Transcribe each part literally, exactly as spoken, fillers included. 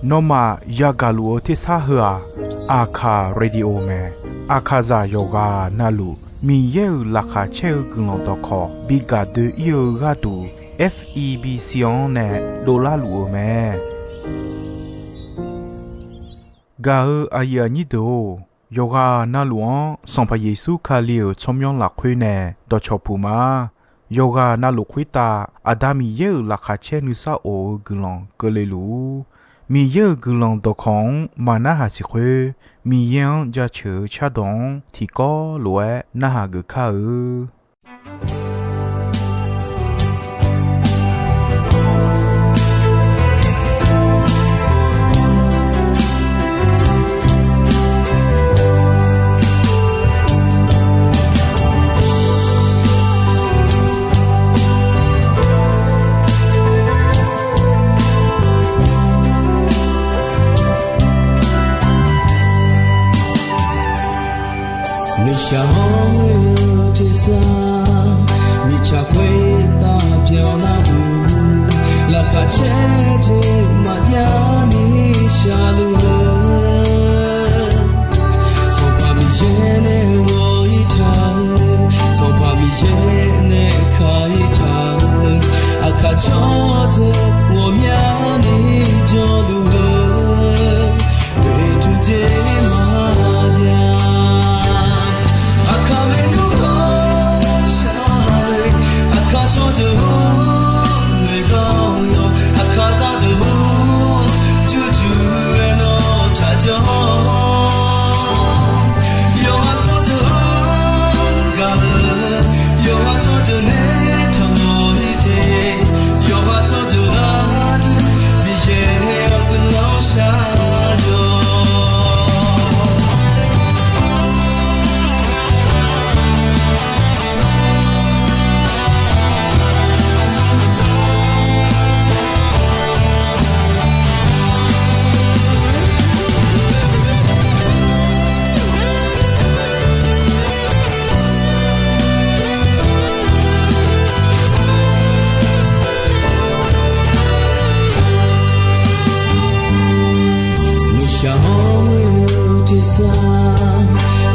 Nawmaf yagaq luf-eu tersar heu-aq, Aqkaq Radio mae. Aqkaqzaq yawqghaq navluf Miqyaer-euq laqkhaq caer-eu guiqlanq dawqkawq bi gaq doe-ir-eu gharduq, F E B C-anr nae dovlar luf-eu mae. Gaq-eu aqyuif aqnyir deuq-or, yawqghaq navluf-anr Sanqpaq Yeqsur Kali-euq tsawrmyanr lafkhoer nae dawqcawq puq ma. Yawqghaq navluf khoertav Aqda Miqyaer-euq laqkhaq caer nuisar of-eu guiqlanq keuvle luf-ur. Miqyaer-euq guiqlanq dawqkawq-anr maqnarhaq siq khoer, Miqyaer-anr jaceuq-eu cardawq-anr tiqkawv lof-aer narhaq geuf kar-eu. Nuishaq hawr-eu tersar, mirtsaq khoertav byanlar-eu, laqkhaq caer jeq maqjav ni shaqluf-eu, Sanqpaq Miqyaer nae ghawq-ir taq-eu, Sanqpaq Miqyaer nae ka-ir taq-eu, aqkaq tsawrdeuq ghawqmyani jawrluf-eu, oeqtmq jeq maqjav. Aqkaq maernmr ghawqshaq le, aqkaq tsawrdeuq-or, noeqgar-awr yawq, aqkaq zaqdeuq-or, jurjur-aer nawr taqjanr. Yawqha tsawrdeuq-anr gaq-eu, yawqha tsawrdeuq nae taqmawf-ir te, yawqha tsawrdeuq gharduq Miqyaer-awr guiqlanq shar-awq. Nuishaq hawr-eu tersar,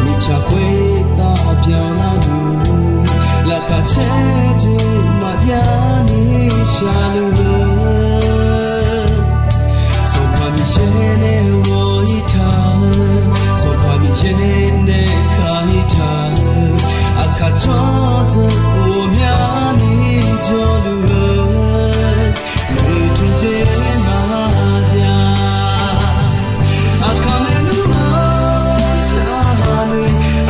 mirtsaq khoertav byanlar-eu, laqkhaq caer jeq maqjav ni shaqluf-eu, Sanqpaq Miqyaer nae ghawq-ir taq-eu, Sanqpaq Miqyaer nae ka-ir taq-eu, aqkaq tsawrdeuq ghawqmyani jawrluf-eu, oeqtmq jeq maqjav. Aqkaq maernmr ghawqshaq le,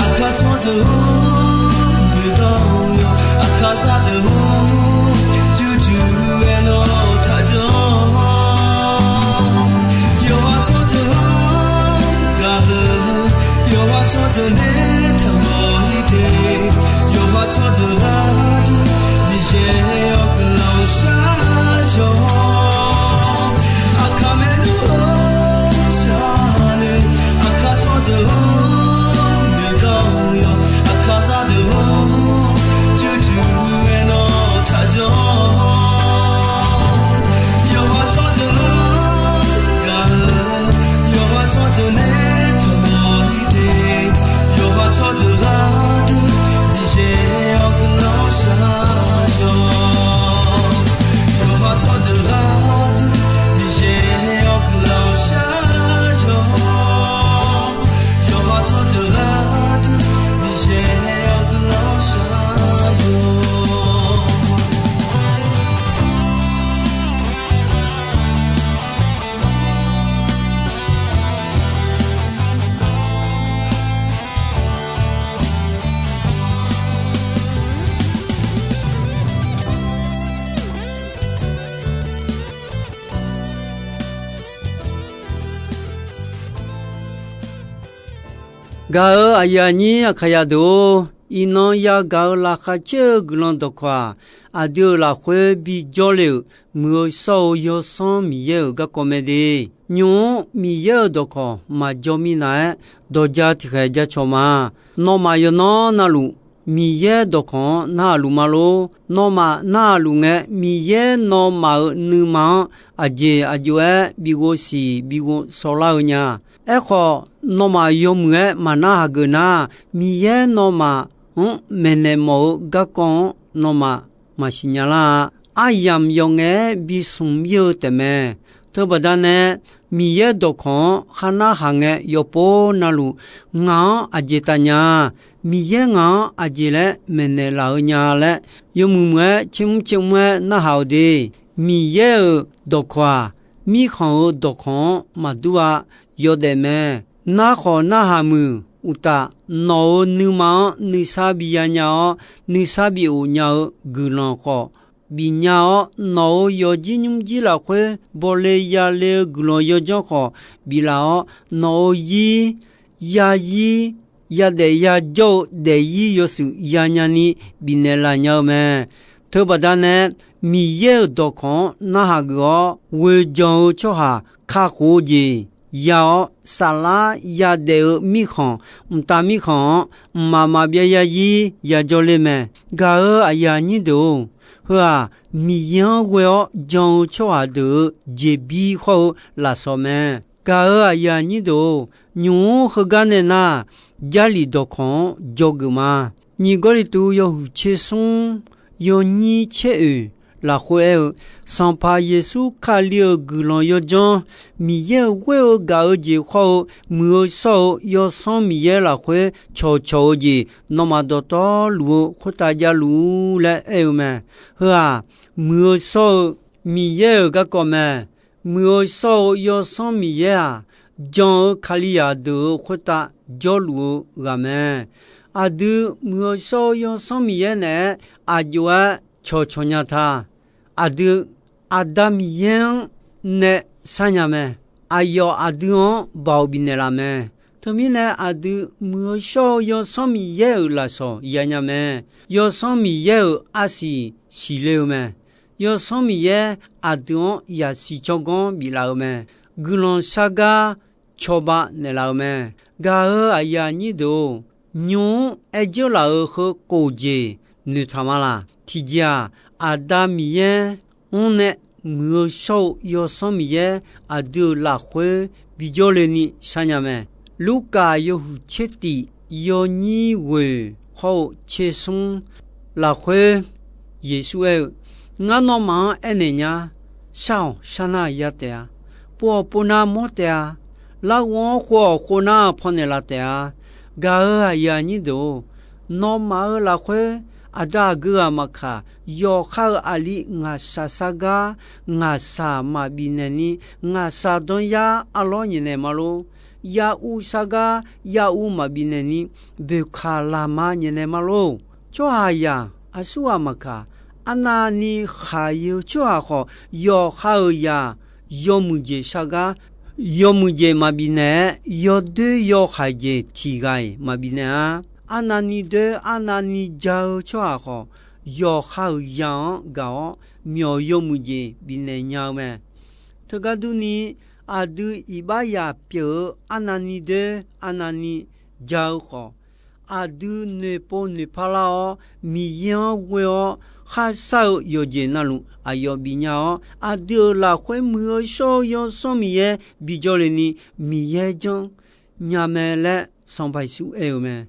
aqkaq tsawrdeuq-or, noeqgar-awr yawq, aqkaq zaqdeuq-or, jurjur-aer nawr taqjanr. Yawqha tsawrdeuq-anr gaq-eu, yawqha tsawrdeuq nae taqmawf-ir te, yawqha tsawrdeuq gharduq Miqyaer-awr guiqlanq shar-awq. Aqkaq maernmr ghawqshaq le, aqkaq tsawrdeuq-or, noeqgar-awr yawq, aqkaq zaqdeuq-or, jurjur-aer nawr taqjanr. Yawqha tsawrdeuq-anr gaq-eu, yawqha tsawrdeuq nae taqmawf-ir te, yawqha tsawrdeuq gharduq Miqyaer-awr guiqlanq shar-awq. Yawqha tsawrdeuq gharduq Miqyaer-awr guiqlanq shar-awq. Yawqha tsawrdeuq gharduq Miqyaer-awr guiqlanq shar-awq. Gaq-eu aqyuif aqnyir aqkaqyaq deuq-or, iqnan yagaq-eu laqkhaq caer-eu guiqlanq dawqkawq-aq, aqdui-euq lafkhoer bijawr le-euq muiq-eu shawr-eu Yawsanr Miqyaer-euq garkawv mae de. Nymq-mr Miqyaer-euq dawqkawq maqjaw minav-aer dawqja tiqkhaeq jacawq ma. Nawmaf yawqnan navluf Miqyaer dawqkawq-anr narhaq luf ma lor. Nawmaf narhaq luf ngae, Miqyaer nawmaf-euq nuima-anr aqjeq aqjox-aer bi ghovsiq bi ghovshaw lar-eu nya. Aerkhawf, nawmaf yawmuiq-aer maqnar hageuf nar, Miqyaer nawmaf-anr maeqnaeq mawf-eu garkawv-anr nawmaf maqsiq nya lar-a. Aryamq yawf ngaef-aer bi smq ir-eu taefmae. Teubaqda nae, Miqyaer dawqkawq-anr khar narhaq ngae yawpov navluf, ngaq-anr aqjeq taf nya-a? Miqyaer ngaq-anr aqjeq laer maeqnaeq laf-eu nya laer, yawmuiq muiq-aer tsermr tsermr-aer narhaq-awq de. Miqyaer-euq dawqkawq-aq, mirkhanq-euq dawqkawq-anr maqdur-a. Yawdaef mae. Narkhawf narhaq muiq uqtaf, nawq-euq nuima-anr nuisar bi ya nya-awr, nuisar bi of nya-eu guiqlanq khawf bif nya-awr, nawq-euq yawqjir nymrjir lafkhoer bawle yale-eu guiqlanq yawdzanr khawf biflaf-awr, nawq-euq ir, yazir, yadaef yajawr-eu daefzir yawshuif yanya ni bifnaeq laf nya-eu mae. Teubaqda nae, Miqyaer-euq dawqkawq-anr narhaq geuf-awr, ghoeqjanq-eu tsawrhaq kakhof-eu jeq ya-awr, saflar yadaef-eu mirkhanq, mqtav mirkhanq-anr mqmaq maqbyav yazir yajawr ler mae. Gaq-euq aqyuif aqnyir deuq-or, heu-aq, Miqyaer-anr ghoe-awr jan-eu tsawrhaq deuq-euq jeqbir hawr-eu lafsawq mae. Gaq-euq aqyuif aqnyir deuq-or, nymq-mr heugar nae nar, Jarlif dawqkawq-anr dzawgeuf ma. Nyiq Gawrliqtu yawhuiq tser smr, yawnyir tser oeq lafkhoer aer-eu, Sanqpaq Yeqsur Kali-euq guiqlanq yawdzanr, Miqyaer-euq ghoer-eu gaq-eu jeq khawr-eu, muiq-eu shawr-eu Yawsanr Miqyaer lafkhoer cawqcawq-eu jeq, nawmaf dawqtawvluf-eu khoertav javluf-ur laer aer-eu mae. Heu-aq, muiq-eu shawr-eu Miqyaer-euq garkawv mae. Muiq-eu shawr-eu Yawsanr Miqyaer-aq, jan-eu Kalizaq deuq-euq khoertav jawrluf-eu ghaq mae. Aqdui muiq-eu shawr-eu Yawsanr Miqyaer naeq-aer aqjox-aer cawqcawq nya ta. Aqdui Aqda Miqyaer-anr nae sharnya mae. Aqyawf aqdui-anr baoq bifnaeq laf mae. Teumirnae, aqdui muiq-eu shawr-eu Yawsanr Miqyaer-euq lafsawq yanya mae. Yawsanr Miqyaer-euq arsiq siqle-eu mae. Yawsanr Miqyaer aqdui-anr yasiq tsawrganr biflaf-eu mae. Guiqlanq shar gar cawba naeqlaf-eu mae. Gaq-euq aqyuif aqnyir deuq-or, nymq-mr aer dzeur laf-euq heu khof jeq noeqtaq ma laq? Tiqjeq-aq, Aqda Miqyaer-anr nae muiq-eu shawr-eu Yawsanr Miqyaer aqdui-euq lafkhoer bijawr le ni sharnya mae. Lurkaf yawhuiq tser tif, yawnyir ghoeq hawr-eu tser smr lafkhoer Yeqsur aer-eu, Ngar nawmaf-anr aernaeq nya, shar-awq, sharnar ya taef-a. Pov-awq, pov nar mawr taef-a. Larghov-anr khov-awq, khov nar pawnaeq laf taef-a. Gaq-euq aqyuif aqnyir deuq-or, nawmaf-euq lafkhoer aqda aqgeu ghaq maqkaq, yawqha-euq aqli ngaqshaq shar gar, ngaqshaq maqbif naeq ni, ngaqshaq danr yar arlawr nyaef naeq ma lor. Yaur shar gar yaur maqbif naeq ni, boeqkaq laqma nyaef naeq ma lor. Tsawrhaqzaq aqsurghaq maqkaq, arnavni khaq-eu tsawrhaq khawf, yawqha-euq zaq yawmuiq jeq shar gar, yawmuiq jeq maqbif naeq-aer, yawdoer yawhaiq jeq tiq ghaq-iq maqbif naeq-a. Arnavni doer arnavni ja-eu tsawrhaq khawf, yawqha-euq zaq-anr gaq-awr myawq yawmuiq jeq bifnaeq nya-eu mae. Teugar durni, aqdui iqbax zaq pyeuf-eu arnavni doer arnavni ja-eu khawf, aqdui noeqpov noeqpar lar-awr, Miqyaer-anr ghoe-awr kharshar-eu yawqjeq navluf aqyawf bifnya-awr, aqdui-euq lafkhoer muiq-eu shawr-eu Yawsanr Miqyaer bijawr le ni, Miqyaer janr nya mae laer Sanqpaq Yeqsur aer-eu mae.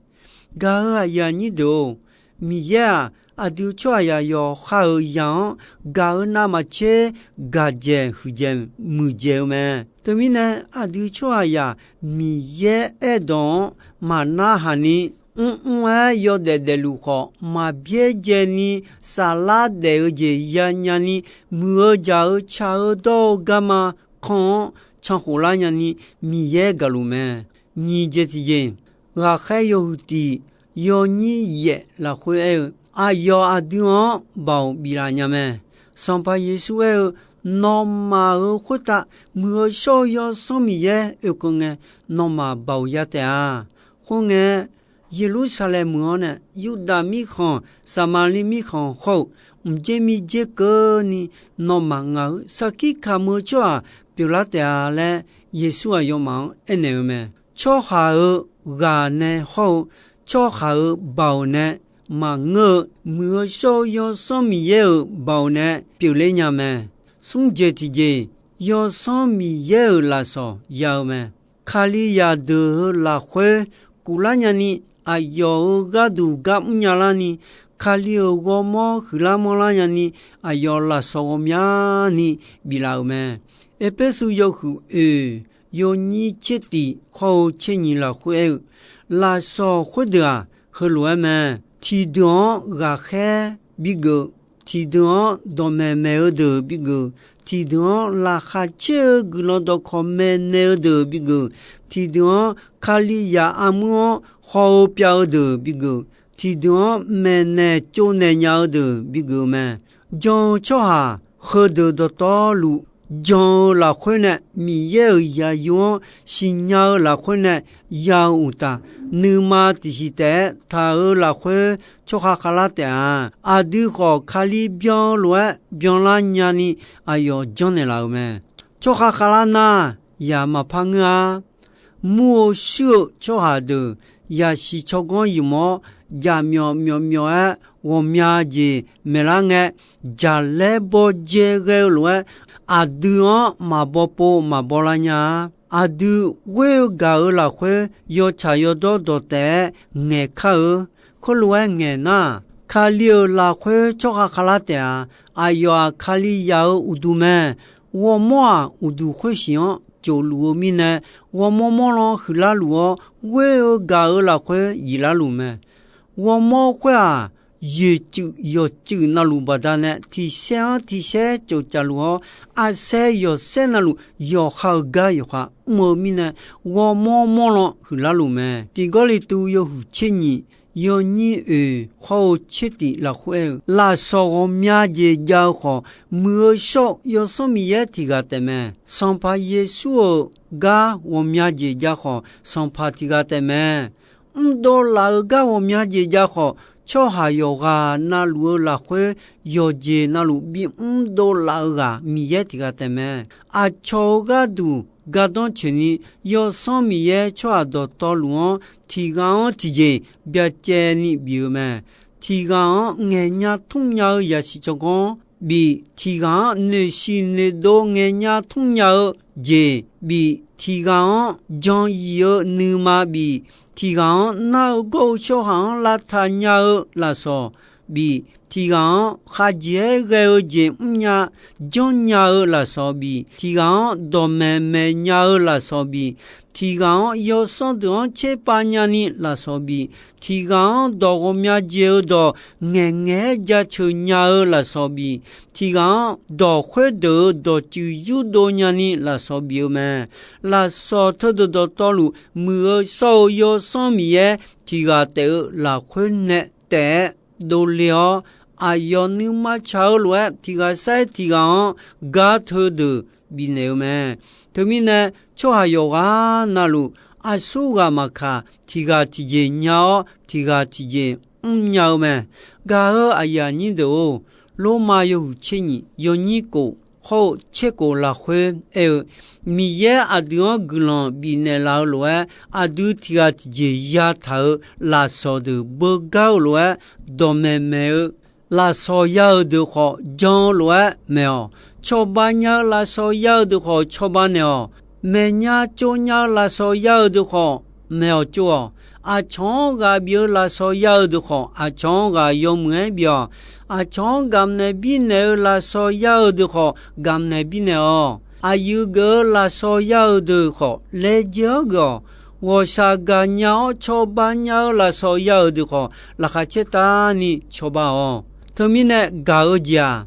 Gaq-euq aqyuif aqnyir deuq-or, Miqyaer-aq, aqdui tsawrhaqzaq yawqha-euq zaq-anr gaq-eu navmaqtser gaqdzaeq huiqdzaeq muiqdzaeq-eu mae. Teumirnae, aqdui tsawrhaqzaq Miqyaer aerdawq-anr maqnarhaq ni, mrmr-aer yawdaef daefluf khawf, maqbyaerdzae ni, saflar daef-eu jeq yanya ni, muiq-eu jaq-eu tsaq-eu dawr-eu garma kan-anr cankhof lar nyani, Miqyaer gaqluf mae. Nyiq jeq tiqjeq, ghaqkhaer yawhuiq tiq yawnyir yaef lafkhoer aer-eu, aqyawf aqdui-anr baoq biflaf nya mae. Sanqpaq Yeqsur aer-eu, Nawmaf-euq khoertav muiq-eu shawr-eu Yawsanr Miqyaer oekeuv ngae, nawmaf baoq ya taef-a. Khoerngae, Yeqlursaqlaeq meuq-anr nae, Yurdav mirkhanq, Saqmaqliv mirkhanq hawr-eu mqdzer mirdzer keuvni nawmaf ngaq-euq sarkir kamq-eu tsawrhaq pyeuflar taef-a laer, Yeqsur aqyawfmaf-anr aernaeq-eu mae. Tsawrhaq-euq ghaq nae hawr-eu tsawrhaq-euq baoq nae maqngeur-eu, muiq-eu shawr-eu Yawsanr Miqyaer-euq baoq nae pyeufler nya mae. Smr jeq tiqjeq, Yawsanr Miqyaer-euq lafsawq ya-eu mae. Kalizaq deuq-euq lafkhoer kuvlar nyani, aqyawf-euq gharduq gar mrnya larni, Kali-euq ghawrmawr huiqlar manrlar nyani, aqyawf lafsawq ghawqmyani biflaf-euq mae. Erpersu yawhuiq oeq yawnyir tser tif hawr-eu tser nyiq lafkhoer aer-eu, lafsawq khoerdeuq-aq, heulof-aer mae. Tiqdeuq-anr ghaqkhaer bigeuf, tiqdeuq-anr dawqmaeq maeq-eu deuq bigeuf, tiqdeuq-anr laqkhaq caer-eu guiqlanq dawqkawq maeqnaeq-eu deuq bigeuf, tiqdeuq-anr Kalizaq armur-anr haw-eu pyav-eu deuq bigeuf, tiqdeuq-anr maeqnaeq tsovnaeq nya-eu deuq bigeuf-eu mae. Jan-eu tsawrhaq heudeuq dawqtawvluf jan-eu lafkhoer nae, Miqyaer-euq zaqyo-anr siqnya-eu lafkhoer nae ya-eu uqtaf, nuima tiqsiq taef-aer taq-euq lafkhoer tsawrkhav khavlar taef-a. Aqdui khawf Kali byan-eu lof-aer byanlar nyani aqyawf janrnaeq laf-euq mae. Tsawrkhav khavlar nar, yaq maqpar ngeur-a. Mur-eu shuir-eu tsawrhaq deuq yasiq tsawrganr ymq-awr, jaqmyawf myawf myawf-aer ghawqmya jeq maeqlar ngae, jaqlaer bawdzae ghae-eu lof-aer, aqdui-anr maqbaw pov maqbaw lar nya-a. Aqdui ghoer-eu gaq-euq lafkhoer yawtsaq yawdawr dawq taef-aer ngaeq kar-eu. Khoerlof-aer ngaeq nar, Kali-euq lafkhoer tsawrkhav khavlar taef-a. Aqyawf-aq, Kalizaq-euq uqduq mae. Ghawrmawr-aq, uqduq khoersiq-anr tsofluf-eu mirnae, ghawrmawr mawrlan huiqlar luf-awr, ghoer-eu gaq-euq lafkhoer yiflar luf mae. Ghawrmawr khoer-aq, yoeqtsuif yawqtsuif navluf baqdanae tiqsaer-anr tiqsaer tsoftsaf luf-awr, arsaer yawqsaer navluf yawqha-euq gar yawqha mr-eu mirnae, ghawrmawr mawrlan huiqlar luf mae. Tiq Gawrliqtu yawhuiq tser nyiq yawnyir oeq hawr-eu tser tif lafkhoer aer-eu, lafsawq ghawqmya jeq jav-eu khawf, muiq-eu shawr-eu Yawsanr Miqyaer tiq ghaq taef mae. Sanqpaq Yeqsur-euq gar ghawqmya jeq jav khawf, sanqpaq tiq ghaq taef mae. Mrdov laf-eu gar ghawqmya jeq jav khawf, tsawrhaq yawqghaq navluf-eu lafkhoer yawqjeq navluf bimr dov laf-eu ghaq Miqyaer tiq ghaq taef mae. Aqcawq-euq gharduq gardanr tsoeqni, Yawsanr Miqyaer tsawrhaq dawqtawvluf-anr tiq ghaq-anr tiqjeq byacaevni bif-eu mae. Tiq ghaq-anr ngaeqnya tmrnya-eu yasiq tsawrganr bif, tiq ghaq-anr noeqshiq noeqdov ngaeqnya tmrnya-eu jeq bif, tiq ghaq-anr jan yif-eu nuima bif, tiq ghaq-anr nar-eu gawr-eu tsawrhaq-anr lavtaq nya-eu lafsawq bif, tiq ghaq-anr khavjeq-aer ghae-eu jeq mrnya janrnya-eu lafsawq bif, tiq ghaq-anr dawqmaeq maeqnya-eu lafsawq bif, tiq ghaq-anr yawsanr deuq-anr tserpav nyani lafsawq bif, tiq ghaq-anr dawq ghawqmya jeq-eu dawq ngaeqngaeq-aer jaceuq nya-eu lafsawq bif, tiq ghaq-anr dawq khoerdeuq-euq dawqtsuif yurdov nyani lafsawq bif-eu mae. Lafsawq teudeuq dawqtawvluf muiq-eu shawr-eu Yawsanr Miqyaer tiq ghaq taef-eu lafkhoer nae taef-aer dovle-awr, aqyawf nuima tsaq-eu lof-aer tiq ghaq sair tiq ghaq-anr gar teudeuq bifnaeq-eu mae. Teumirnae, tsawrhaq yawqghaq navluf aqsurghaq maqkaq, tiq ghaq tiqjeq nya-awr, tiq ghaq tiqjeq mrnya-eu mae. Gaq-eu aqyuif aqnyir deuq-or, Lormav yawhuiq tser nyiq yawnyir kof hawr-eu tser kof lafkhoer aer-eu, Miqyaer aqdui-anr guiqlanq bifnaeq laf-eu lof-aer, aqdui tiq ghaq tiqjeq yataq-euq lafsawq deuq beugar-eu lof-aer, dawqmaeq maeq-eu lafsawq ya-euq deuq khawf jan-eu lof-aer maeq-awq. Cawba nya-eu lafsawq ya-eu deuq khawf cawba naeq-awq. Maeqnya tsovnya-eu lafsawq ya-eu deuq khawf maeq-awq tsov-awq. Aqcawq-anr ghaq bif-eu lafsawq ya-eu deuq khawf, aqcawq-anr ghaq yawmuiq-aer bif-awq. Aqcawq-anr gamq naeq birnaeq-eu lafsawq ya-eu deuq khawf, gamq naeq birnaeq-awq. Aqyuif geuf-eu lafsawq ya-eu deuq khawf, laejae-awr geuf-awq. Ghawqshaq gaqnya-awr cawba nya-eu lafsawq ya-euq deuq khawf, laqkhaq caertavni cawba-awq. Teumirnae gaq-eu jeq-aq,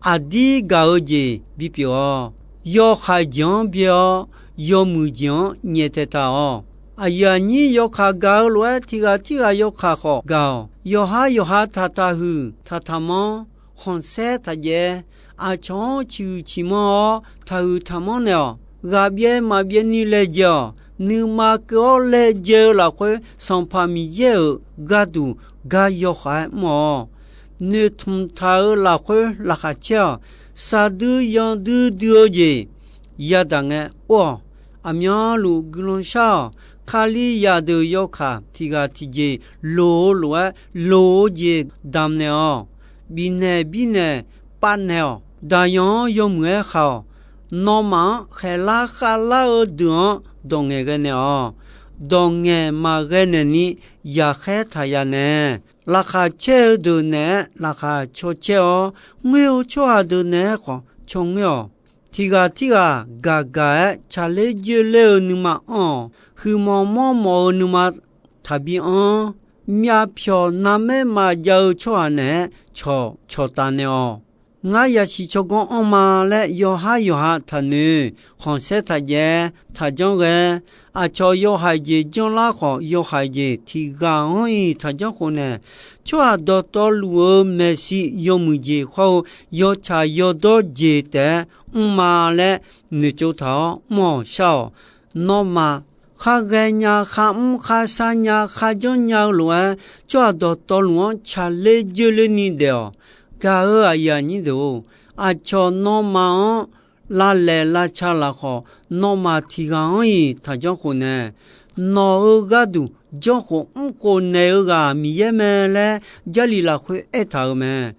aqdir gaq-eu jeq bipyeuf-awq. Yawkhaeq jeq-anr byae-awr, yawmuiq jeq-anr nyaeftaeq taq-awq. Aqyuif aqnyir yawkaq gaq-eu lof-aer, tiq ghaq tirghaq yawkaq khawf gaq-awq. Yawqhar yawqha taqtaq huiq taqtaq manr, khanqsaer taqjaev-aer, aqcawq-anr ciqhuiq ciqmanr-awr taqhuiq taqmanr naeq-awq. Ghaq byaev maqbyaev ni laejae-awq. Nuima keuv-awr laejae-eu lafkhoer, Sanqpaq Miqyaer-euq gharduq gar yawkhav-aer mr-awq. Noeqtmq taq-euq lafkhoer laqkhaq caer-awq. Shaqdui yandui dui-eu jeq yadaq ngae or-awq. Aqmyanluf guiqlanq shar-awq. Kalizaq deuq yawkaq tiqghaq tiqjeq loq-eu lof-aer, loq-eu jeq damq naeq-awq. Bifnaeq birnaeq pavnaeq-awq. Daqyan-anr yawmuiq-aer khaq-awq. Nawmaf-anr khaeqlar khavlar-eu deuq-anr dawq ngaeqghae naeq-awq. Dawq ngaeq maqghae naeq ni yaqkhaer taq ya nae, laqkhaq caer-eu deuq naeq-aer laqkhaq caw caer-awr, ngoer-eu tsawrhaq deuq naeq-aer khawf caw ngoer-awq. Tiqghaq tirghaq gaqgaq-aer tsaqler joerler-eu nuima anr-awq. Huiqmawf mawrmawf-eu nuima taqbi anr. Myavpyawq narmaer maqjav-eu tsawrhaq naeq-aer cawq cawqtaf naeq-awq. Ngar yasiq tsawrganr anr ma laer yawqhar yawqha taqnoeq, khanqsaer taqjaev, taqjanr ghae. Aqcawq yawhaiq jeq janrlar khawf, yawhaiq jeq tiqghaq-anr-iq taqjanr khof nae, tsawrhaq dawqtawvluf-euq maeqshi yawmuiq jeq khawr-eu yawtsaq yawdawr jeq taef-aer mr ma laer noeqtsov taq-awr mr-awq shar-awq. Nawmaf kharghae nya, kharmr kharshar nya, kharjanr nya-eu lof-aer, tsawrhaq dawqtawvluf-anr tsaqler joerler ni daef-awq. Gaq-euq aqyuif aqnyir deuq-or, aqcawq nawmaf-anr lavlaeq lavca lafkhawf, nawmaf tiqghaq-anr-iq taqjanr khof nae, nawq-euq gharduq janr khof mr khof naeq-eu ghaq Miqyaer mae laer Jarlif lafkhoer aertaq-euq mae.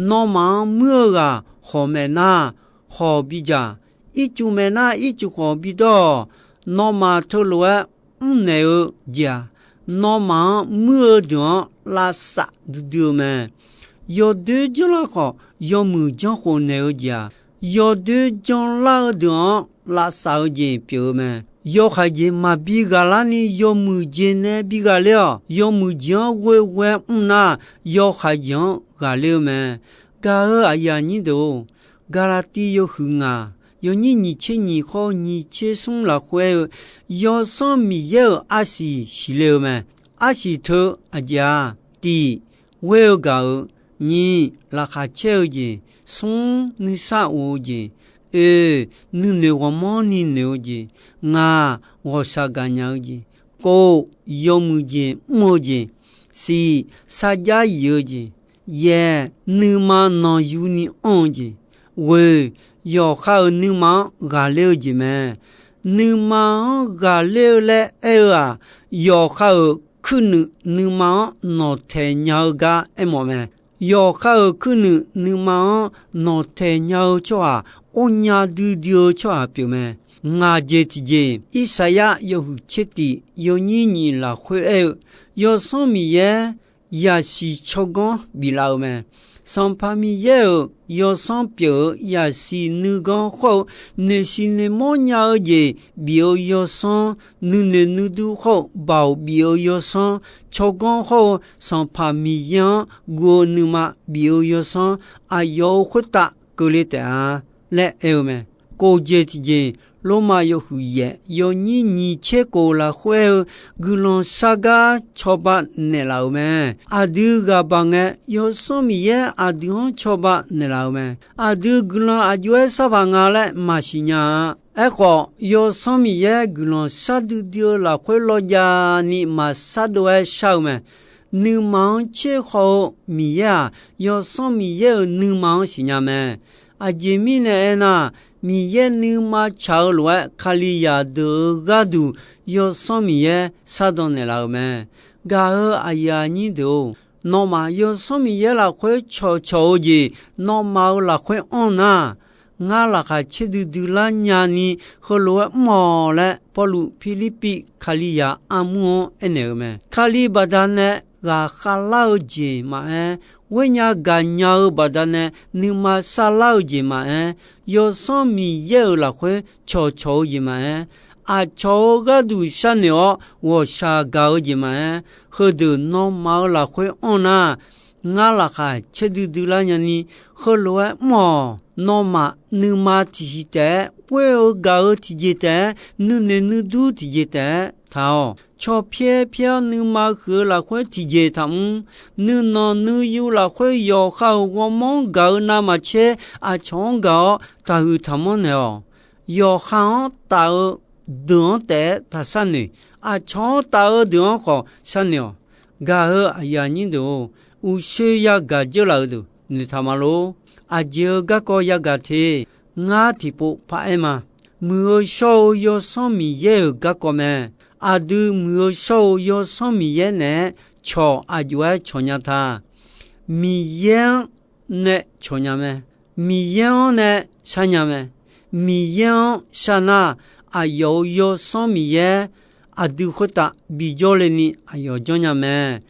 Nawmaf-anr muir-eu ghaq khawq maeq nar, khawq bidzaq. Ircuf maeq nar, ircuf khawq bidawr-awq. Nawmaf teulof-aer mrnaeq-eu jeq-aq, nawmaf-anr muir-eu deuq-anr lavsav duidui-eu mae. Yawdoer janrlar khawf, yawmuiq janr khof naeq-eu jeq-aq, yawdoer janrlar-eu deuq-anr lavsav-eu jeq pyeuf-eu mae. Yawhaiq jeq maqbi ghaqlar ni yawmuiq jeq nae bi ghaqler-awq. Yawmuiq jeq-anr ghoeghoe-aer mr nar, yawhaiq jeq-anr ghaqler-eu mae. Gaq-euq aqyuif aqnyir deuq-or, Gaqlaqtiv yawhuiq ngaq, yawnyir nyiq tser nyiq khawr nyiq tser smr lafkhoer aer-eu, Yawsanr Miqyaer-euq arsiq siqle-eu mae. Arsiq teu aqjeq-aq, tiq, ghoer-eu gaq-euq, nyiq, laqkhaq caer-eu jeq, smr, nuisar of-eu jeq, oe, nuinoeq ghawqmanrni noeq-eu jeq, ngaq, ghawqshaq gaqnya-eu jeq, kov, yawmuiq jeq mr-eu jeq, siq, sarjax yif-eu jeq, yaeq, nuima nanqyuni anr-eu jeq, ghoeq, yawqha-euq nuima-anr ghaqler-eu jeq mae. Nuima-anr ghaqler-eu laer aer-eu-aq, yawqha-euq kuirnuiv nuima-anr nawqtaeq nya-eu gar aermawf mae. Yawqha-euq kuirnuiv nuima-anr nawqtaeq nya-eu tsawrhaq ornya duidui-eu tsawrhaq pyeuf mae. Ngaq jeq tiqjeq, Irsaqyar yawhuiq tser tiq yawnyir nyiq lafkhoer aer-eu, Yawsanr Miqyaer yasiq tsawrganr biflaf-eu mae. Sanqpaq Miqyaer-euq Yawsanr pyeuf-eu yasiq nuiganr khawr-eu noeqsiq noeqmawr nya-eu jeq bif-eu Yawsanr, nuinoeq nuidur khawr-eu baoq bif-eu Yawsanr, tsawrganr khawr-eu Sanqpaq Miqyaer-anr guv-eu nuima bif-eu Yawsanr, aqyawf-euq khoertav keuvle taef-a laer aer-eu mae. Kof jeq tiqjeq, Lormav yawhuiq yaef yawnyir nyiq tser kof lafkhoer aer-eu, guiqlanq shar gar cawba naeqlaf-euq mae. Aqdui ghaqbaq ngae, Yawsanr Miqyaer aqdui-anr cawba naeqlaf-euq mae. Aqdui guiqlanq aqjox-aer sharpaq nga laer maqsiq nya-a. Aerkhawf, Yawsanr Miqyaer guiqlanq shar duidui-eu lafkhoer lawjav ni maqshar dov-aer shar-eu mae. Nuima-anr tser khawf-eu Miqyaer-aq, Yawsanr Miqyaer-euq nuima-anr siqnya mae. Aqjeq mirnae aernar, Miqyaer nuima tsaq-eu lof-aer Kalizaq deuq-euq gharduq Yawsanr Miqyaer shardan naeqlaf-euq mae. Gaq-euq aqyuif aqnyir deuq-or, nawmaf Yawsanr Miqyaer lafkhoer cawqcawq-eu jeq nawmaf-euq lafkhoer anr nar, ngar laqkhaq caer duidui lar nyani heulof-aer mr-awq laer Pawrluv Pirlirpiv Kalizaq armur-anr aernaeq-eu mae. Kali baqdanae ghaqkhav lar-eu jeq maqaer, ghoernya gaqnya-eu baqdanae nuima sharlar-eu jeq maqaer, Yawsanr Miqyaer-euq lafkhoer cawqcawq-eu jeq maqaer, aqcawq-euq gharduq sharnoeq-awr ghawqshaq gaq-eu jeq maqaer, heudeuq nawmaf-euq lafkhoer anr nar, ngar laqkhaq caer duidui lar nyani heulof-aer mr-awq. Nawmaf nuima tiqsiq taef-aer, ghoer-eu gaq-eu tiqjeq taef-aer, nuinoeq nuidur tiqjeq taef-aer taq-awq. Cawpyaer pyaer-awr nuima huiq-eu lafkhoer tiqjeq taqmr. Nuinanq nuiyu lafkhoer yawqha-euq ghawrmawr-anr gaq-eu navmaqtser aqcawq-anr gaq-awr taqhuiq taqmanr naeq-awq. Yawqha-anr taf-eu deuq-anr taef-aer taq sharnoeq. Aqcawq-anr taf-eu deuq-anr khawf sharnoeq-awq. Gaq-euq aqyuif aqnyir deuq-or, uqshoe yagaq dzeur laf-eu deuq noeqtaq ma lor. Aqjeq-euq garkawv yagaq te. Ngar tiqpov paraer ma. Muiq-eu shawr-eu Yawsanr Miqyaer-euq garkawv mae. Aqdui muiq-eu shawr-eu Yawsanr Miqyaer naeq-aer cawq aqjox-aer cawq nya ta. Miqyaer-anr nae cawq nya mae. Miqyaer-anr nae shar nya mae. Miqyaer-anr shar nar, aqyawf-euq Yawsanr Miqyaer aqdui khoertav bijawr le ni aqyawf janr nya mae.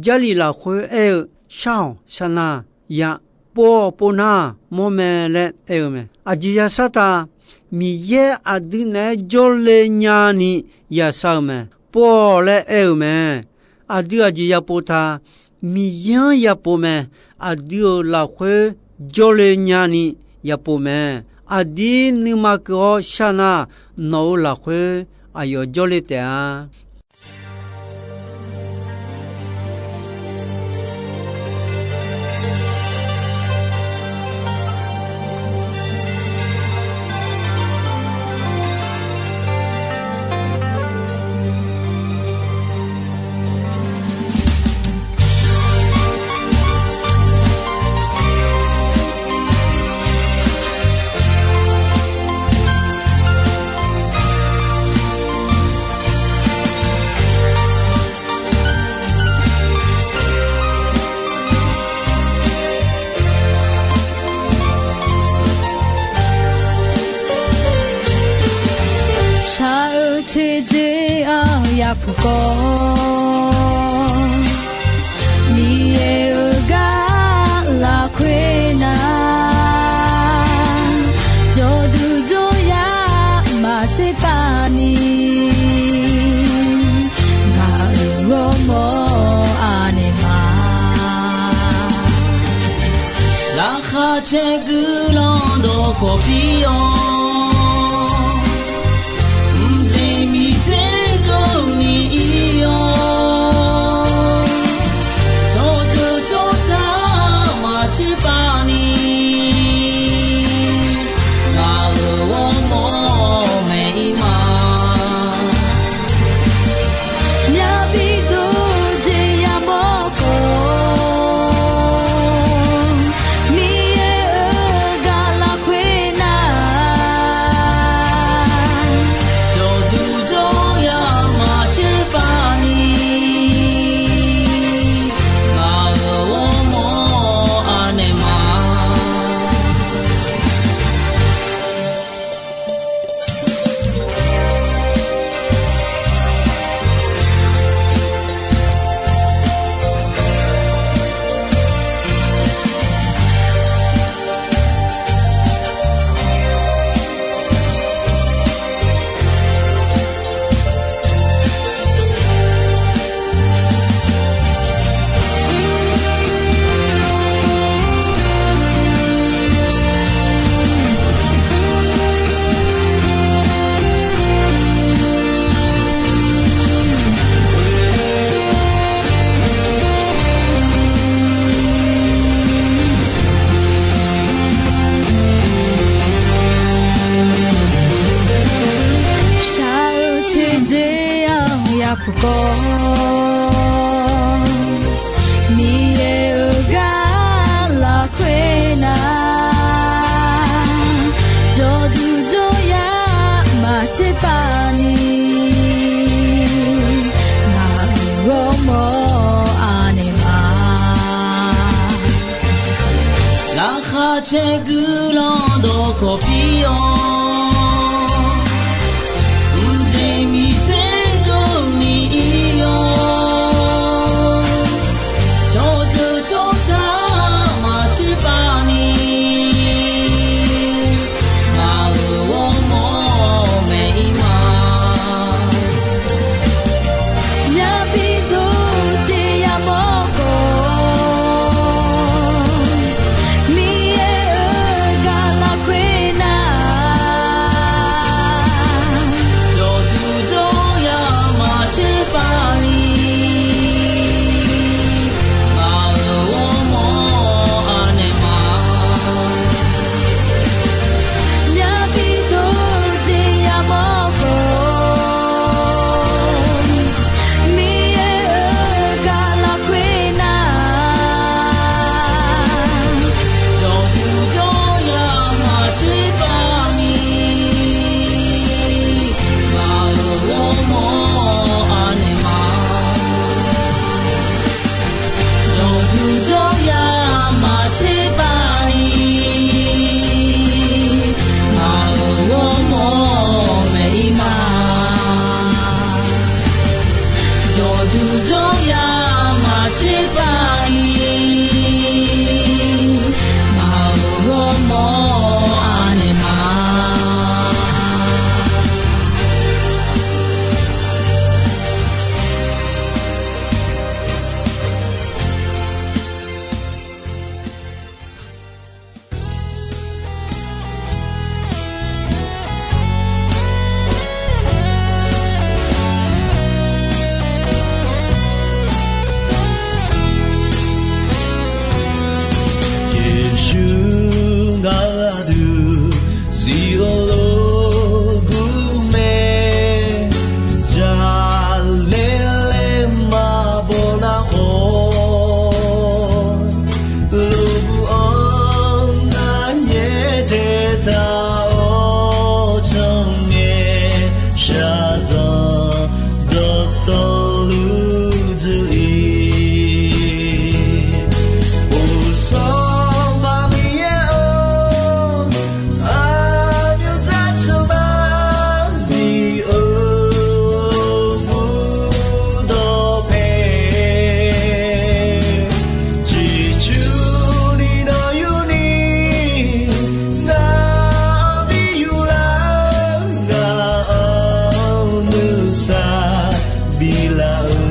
Jarlif lafkhoer aer-eu, shar-awq sharnar, ya pov-awq povnar, mawr mae laer aer-eu mae. Aqjeq ya shar ta, Miqyaer aqdui naeq-aer jawrle nya ni ya shar-eu mae. Pov-awq laer aer-eu mae. Aqdui aqjeq ya pov ta, Miqyaer-anr ya pov mae. Aqdui-euq lafkhoer jawrle nya ni ya pov mae. Aqdir nuima keuv-awr sharnar, nawq-euq lafkhoer aqyawf jawrle taef-a. Shaq-eu teudzer-anr yapuq kawv, Miqyaer-euq gar lafkhoer nar, jawrduq jawryar maqtser pav ni, ngaq-euq ghawrmawr anaeq ma. Laqkhaq caer guiqlanq dawqkawq pir-awr, mqjeq miqter keuvni ir-awr, tsawrjeuq tsawrca maqtser pav ni, ngaq-euq ghawrmawr maeq ir ma. Yabi dov jeq yamawr khawf, Miqyaer-euq gar lafkhoer nar, jawrduq jawryar maqtser pav ni, ngaq-euq ghawrmawr anaeq ma. Shaq-eu teudzer-anr yapuq kawv, Miqyaer-euq gar lafkhoer nar, jawrduq jawryar maqtser pav ni, ngaq-euq ghawrmawr anaeq ma. Laqkhaq caer guiqlanq dawqkawq pir-awr, mqjeq miqter keuvni ir-awr, tsawrjeuq tsawrca maqtser pav ni, ngaq-euq ghawrmawr maeq ir ma. Yabi dov jeq yamawr khawf, Miqyaer-euq gar lafkhoer nar, Zif-eu lof gur mae, jaqlaer laer maqbaw nar khawf, lof gur-anr ngar nyaer daetaq-awr, tsawrngae shaqzanq dawqtawvluf dzuif-ir. Uqsanq baq Miqyaer-or, aqmyanr dzarceuq ma zif-eu lof gur dawqpae. Ciqcurni nawq yurni, ngaq-anr bi yur lar, ngaq-anr nuisar biflaf-eu.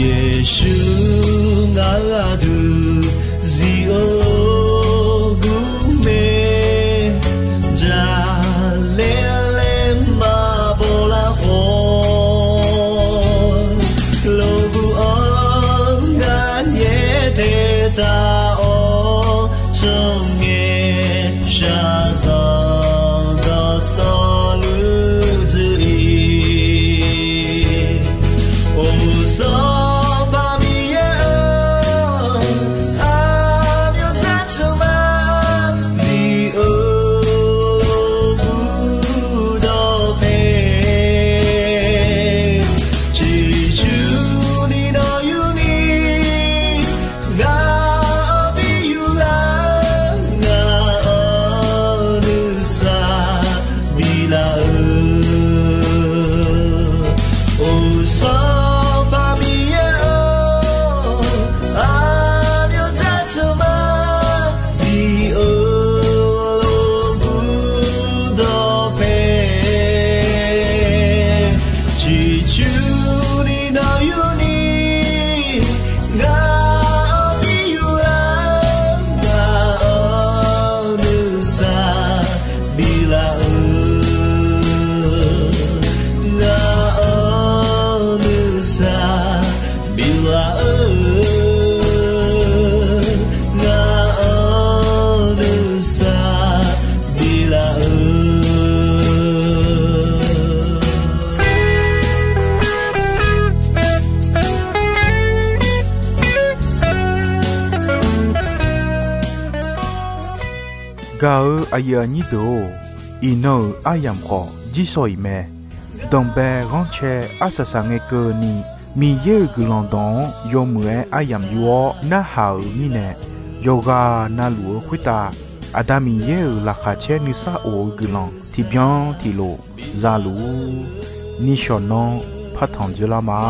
Yeqsur ngaq-euq aqdui zif-eu lof gur mae, jaqlaer laer maqbaw lar khawf, lof gur-anr ngar nyaer daetaq-awr, tsawrngae shaqzanq dawqtawvluf dzuif-ir. Uqsanq baq Miqyaer-or, aqmyanr dzarceuq ma zif-eu lof gur dawqpae. Ciqcurni nawq yurni, ngaq-anr bi yur lar, ngaq-anr nuisar biflaf-eu. Uqsanq baq Miqyaer-or, aqmyanr dzarceuq ma zif-eu lof gur dawqpae. Ciqcurni nawq yurni, ngaq-anr bi yur lar, ngaq-anr nuisar biflaf-eu. Ngaq-anr nuisar biflaf-eu. Ngaq-anr nuisar biflaf-eu. Gaq-eu aqyuif aqnyir deuq-or, iqnan-euq aryamq khawf jirsawq iq mae. Danqbae ghanrcae arsaq saqngae keuvni, Miqyaer-euq guiqlanq dawq-anr yawmuiq-aer aryamq yur-awr narhaq-euq mirnae, yawqghaq navluf-eu khoertav Aqda Miqyaer-euq laqkhaq caer nuisar of-eu guiqlanq tiqbyan tiqlof zaluf-ur. Nishawq nanr partanq dzoerlar ma.